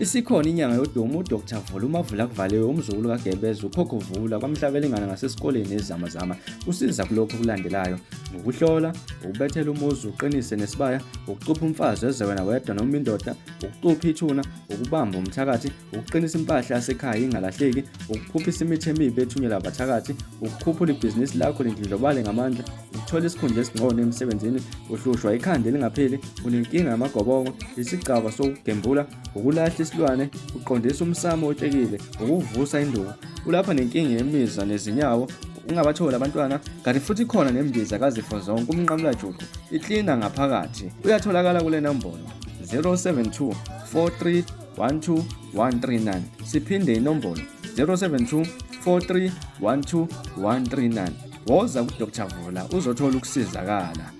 Isikhona inyanga yodumo uDr Vula uMavula kuvaliwe umzukulu kaGebeza ukhokho Vula kwaMhlabelingana ngasesikoleni eZamazama usiza kulokhu okulandelayo ukuhlola ukubethela umuzi uqinise nesibaya ukucupha umfazi eze wena wedwa noma indoda ukucupha ithuna ukubamba umthakathi ukuqinisa impahla yasekhaya ingalahleki ukuphuphisa imithi emibi ethunyelwa abathakathi ukukhuphula ibhizinisi lakho lindlondlobale ngamandla ukuthola isikhundla esingcono emsebenzini uhlushwa ikhanda elingapheli unenkinga yamagobongo isigcaba sokugembula ukulahla isilwane uqondisa umsamo otshekile ukuvusa induku ulapha nenkinga yemizwa nezinyawo ungabatholi abantwana kanti futhi ikhona nembiza kazifo zonke umnqamulajuqu iklina ngaphakathi uyatholakala kule nombolo 072 43 12 139 siphinde inombolo 072 43 12 139 woza kuDr Vula uzothola ukusizakala.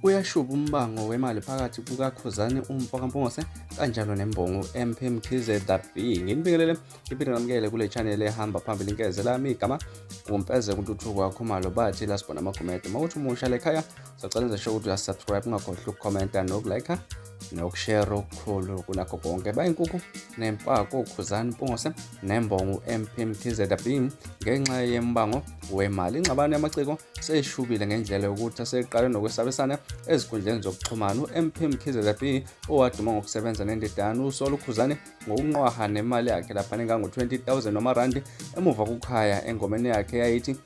Uyashuba umbango wemali phakathi kukaKhuzani umfo kaMpungose kanjalo nembongo MP Mkhize The B. Nginibingelele ngiphinde ngamukele kule channel ehamba phambili inkeze lami igama uMfeze kuNtuthuko kaKhumalo bathi la sibona amagumede. Uma uthi umusha lekhaya sacela nje ukuthi uyasubscribe ungakhohlwa ukukhomenta nokulike nokushare okukhulu kunakho konke. Bayinkukhu nempako uKhuzani Mpungose nembongo MP Mkhize The B ngenxa yembango wemali. Ingxabano yamaciko seyishubile ngendlela yokuthi aseqale nokwesabisana ezinkundleni zokuxhumana. U-MP Mkhize The B owaduma ngokusebenza nendidane usola uKhuzani ngokunqwaha nemali yakhe lapha engango-20,000 wamarandi emuva kokukhaya engomeni yakhe yayithi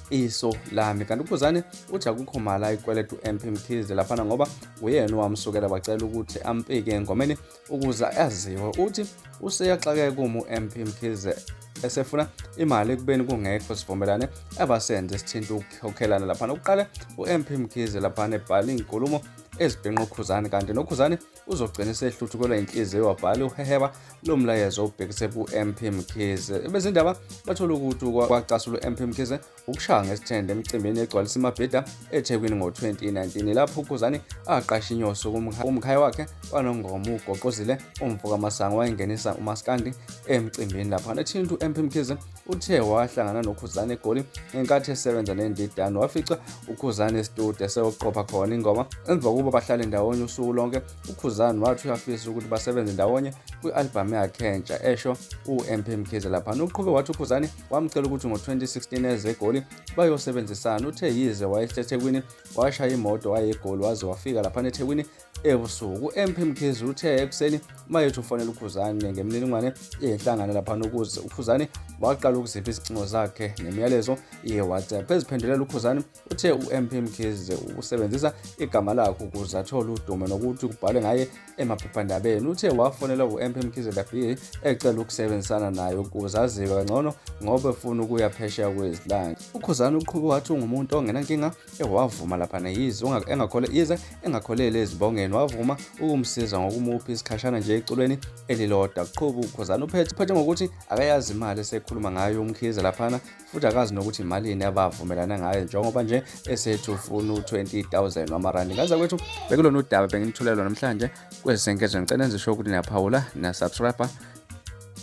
iso lami. Kanti uKhuzani uthi akukho mali ayikweleta u-MP Mkhize laphana ngoba nguyena owamsukela wacela ukuthi ampike engomeni ukuze aziwe. Uthi useyaxakeka uma u-MP Mkhize esefuna imali ekubeni kungekho sivumelane abasenze esithinta ukukhokhelana laphana. Uqale u-MP Mkhize laphana ebhala iy'nkulumo ezibhinqa uKhuzani kanti noKhuzani uzogcina esehluthukelwa inhliziyo wabhala uheheba lo mlayezo ubhekise ku-MP Mkhize. Abezindaba bathola ukuthi kwacasula u-MP Mkhize ukushaya ngesithende emcimbini egcwalisa imabhida eThekwini ngo-2019 lapho uKhuzani aqasha inyosi kumkhaya wakhe kwaNongoma ugoqozile umfo kaMasango wayengenisa umaskandi emcimbini lapha. Ethinta u-MP Mkhize uthe wahlangana noKhuzani eGoli ngenkathi esebenza nendidane wafica uKhuzani esitudiyo eseyoqopha khona ingoma. Emva kokuba bahlale ndawonye usuku lonke uKhuzani wathi uyafisa ukuthi basebenze ndawonye kwi-albhamu yakhe entsha esho u-MP Mkhize laphana. Uqhube wathi uKhuzani wamcela ukuthi ngo-2016 eze eGoli bayosebenzisana. Uthe yize wayeseThekwini washaya imoto waye eGoli waze wafika laphana eThekwini ebusuku. U-MP Mkhize uthe ekuseni mayethi ufonela uKhuzani ngemininingwane yenhlangano laphana ukuze uKhuzani waqala ukuzipha izincingo zakhe nemiyalezo ye-WhatsApp. Eziphendulela uKhuzani uthe u-MP Mkhize usebenzisa igama lakhe ukuze athole udumo nokuthi kubhalwe ngaye emaphephandabeni. Uthe wafonela u-MP Mkhize Dabiri ecela ukusebenzisana naye ukuze aziwe kangcono ngoba efuna ukuya phesheya kwezilanga. UKhuzani uqhube wathi ungumuntu ongenankinga wavuma laphana yize engakhole yize engakholeli ezibongeni wavuma ukumsiza ngokumupha isikhashana nje eculweni elilodwa. Kuqhuba uKhuzani uphethe uphethe ngokuthi akayazi imali esekhuluma ngayo uMkhize laphana futhi akazi nokuthi imalini abavumelana ngayo njengoba nje esethi ufuna u-20,000 wamarandi. Ngaza kwethu bekulona udaba benginithulelwa namhlanje kwezenkezo. Ngicela nenze sure ukuthi niyaphawula niyasubscribe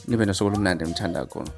nibe nosuku olumnandi ngithanda kakhulu.